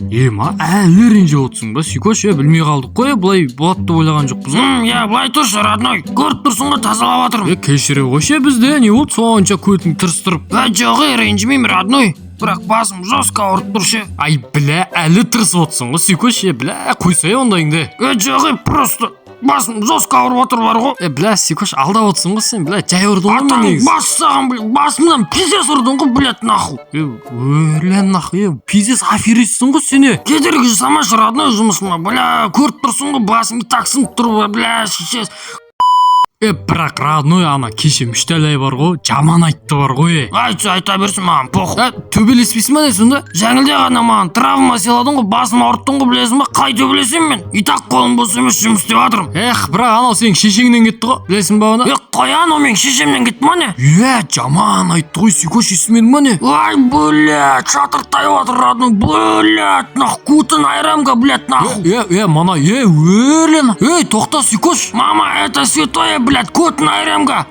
Е, ма, әлі ренжіп отырсың ба, Сүйкош? Е, білмей қалдық қой, е, былай болады деп ойлаған жоқпыз ғой. Иә, былай тұршы, родной, көріп тұрсың ғой, тазалап жатырмын. Е, кешіре қойшы бізді, не болды сонша көтің тырыстырып? Е, жоқ, е, ренжімеймін, родной, бірақ басым жестко ауырып тұр ше. Ай, бля, әлі тырысып отырсың ғой, Сүйкош. Е, бля, қойсай ондайыңды. Е, жоқ, е, просто басым жестко ауырып отыр бар ғой. Е, бля, Сүйкош, алдап отырсың ғой сен, бля, жай ұрдың ғой мен Атаң негізі. Бас саған, бля, басымнан пиздец ұрдың ғой, блядь, нахуй. Е, өлә, нахуй, е, пиздец, аферистсің ғой сен, е. Кедергі жасамашы, родной, жұмысыма, бля, көріп тұрсың ғой, басым и так сынып тұр, бля, сейчас. Е, бірақ, родной, ана кеше Мүштәлай бар ғой, жаман айтты бар ғой, е. Айтса, айта берсін, маған похуй. Ә, төбелеспейсің ба не сонда? Жаңылде ғана маған травма сыйладың ғой, басым ауырттың ғой, білесің ба? Қалай төбелесемін мен? И так қолым бос емес, жұмыс істеп жатырмын. Эх, бірақ анау сенің шешеңнен кетті ғой, білесің ба оны? Е, қой, анау менің шешемнен кетті ма, не? Е, жаман айтты ғой, Сүйкош, естімедің ба, не? Ай, блядь, шатыр тайып жатыр, родной, блядь, нахуй, кутын айрамга, блядь, нахуй. Е, е, мана, е, өле, ей, тоқта, Сүйкош. Мама, это святое, блядь, кутын айрамга.